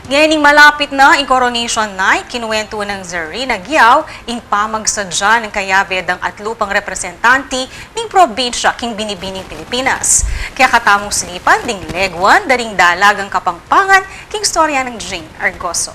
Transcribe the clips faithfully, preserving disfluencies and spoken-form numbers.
Ngening malapit na ing Coronation Night, kinuwentu nang Zarina Guiao ing pamagsadya nang kayabe dang atlu pang representanti ning probinsya king binibining Pilipinas. Kaya katamung silipan ding Leguan da ring dalagang Kapampangan king istorya nang Jane Argoso.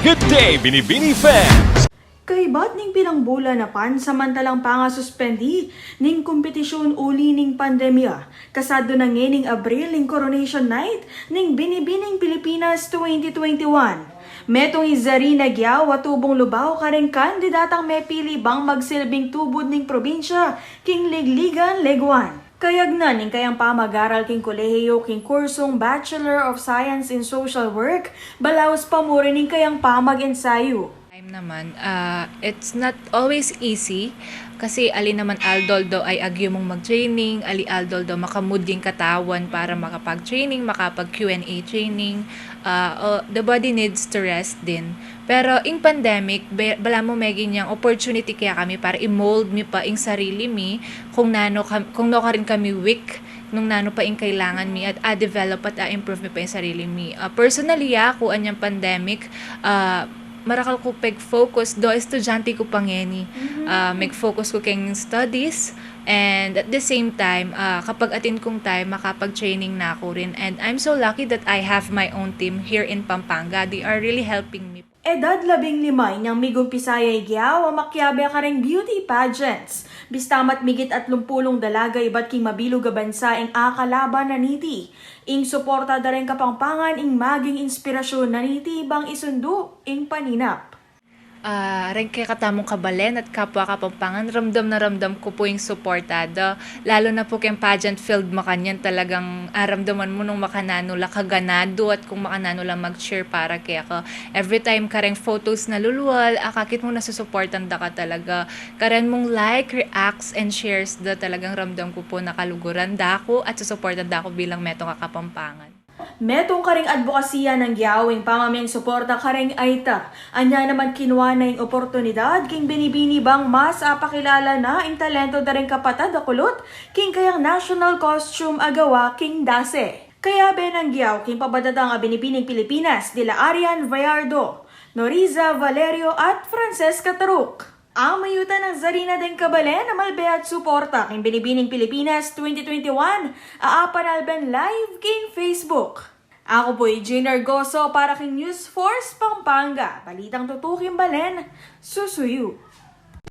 Good day, Binibini fans! Kaibat ning pilang bulan a pansamantalang pangasuspendi ning kompetisyun uli ning pandemya, kasadu na ngening Abril ing Coronation Night ning Binibining Pilipinas twenty twenty-one. Metung i Zarina Guiao a tubung Lubao kareng kandidatang mepili bang magsilbing tubud ning probinsya king Ligligan, Leguan. Kayagnan ning kayang pamag-aral king kolehiyu king kursung Bachelor of Science in Social Work, balaus pa mu rin ing kayang pamag-ensayu. Time naman, ah, it's not always easy kasi ali naman aldol do ay agyu mung mag-training, ali aldol do makamud ing katawan para makapag-training, makapag-Q and A training. Ah, oh, the body needs to rest din. Pero ing pandemic, be- balamu meging yang opportunity kaya kami para i-mold mi pa ing sarili mi kung nanu kam- kung no karin kami weak, nung nanu pa ing kailangan mi at a-develop at a-improve mi pa ing sarili mi. Ah, personally, aku anyang pandemic, ah, marakal ku peg-focus do estudyante ku pa ngeni. Ah, meg-focus ku keng studies and at the same time, ah, kapag atin kung time, makapag-training na ku rin. And I'm so lucky that I have my own team here in Pampanga. They are really helping me. Edad labing lima inyang migumpisaya i Guiao a makiabe kareng beauty pageants. Bista mat migit atlumpulung dalaga ibat king mabilug a bansa ing akalaban na niti. Ing suporta da reng Kapampangan ing maging inspirasyun na niti bang isundu ing paninap. Ah, reng kekatamung kabalen at kapwa Kapampangan, ramdam na ramdam ku pu ing suporta da. Lalo na pu keng pageant field, makanyan talagang aramdaman mu nung makananu la kaganadu at kung makananu la mag-cheer para keka. Every time kareng photos na lulwal, akakit mu nasusuportan da ka talaga. Karen mung like, reacts, and shares da, talagang ramdam ku pu na kaluguran da ku at susuportan da ku bilang metung a Kapampangan. Metung karing adbokasiya nang Guiao ing pamameng suporta kareng ayta. Anya naman kinua na ing oportunidad king Binibini bang mas apakilala na ing talento da reng kapatad a kulut king kayang national costume a gawa king dase. Kayabe nang Guiao king pabadatang a Binibining Pilipinas dila Arian Vallardo, Noriza Valerio at Francesca Taruk. Amayutan nang Zarina deng kabalen a malbe at suporta king Binibining Pilipinas twenty twenty-one a apanalben live king Facebook. Aku pu i Jane Argoso para king News Force Pampanga, balitang tutuking balen, susuyu.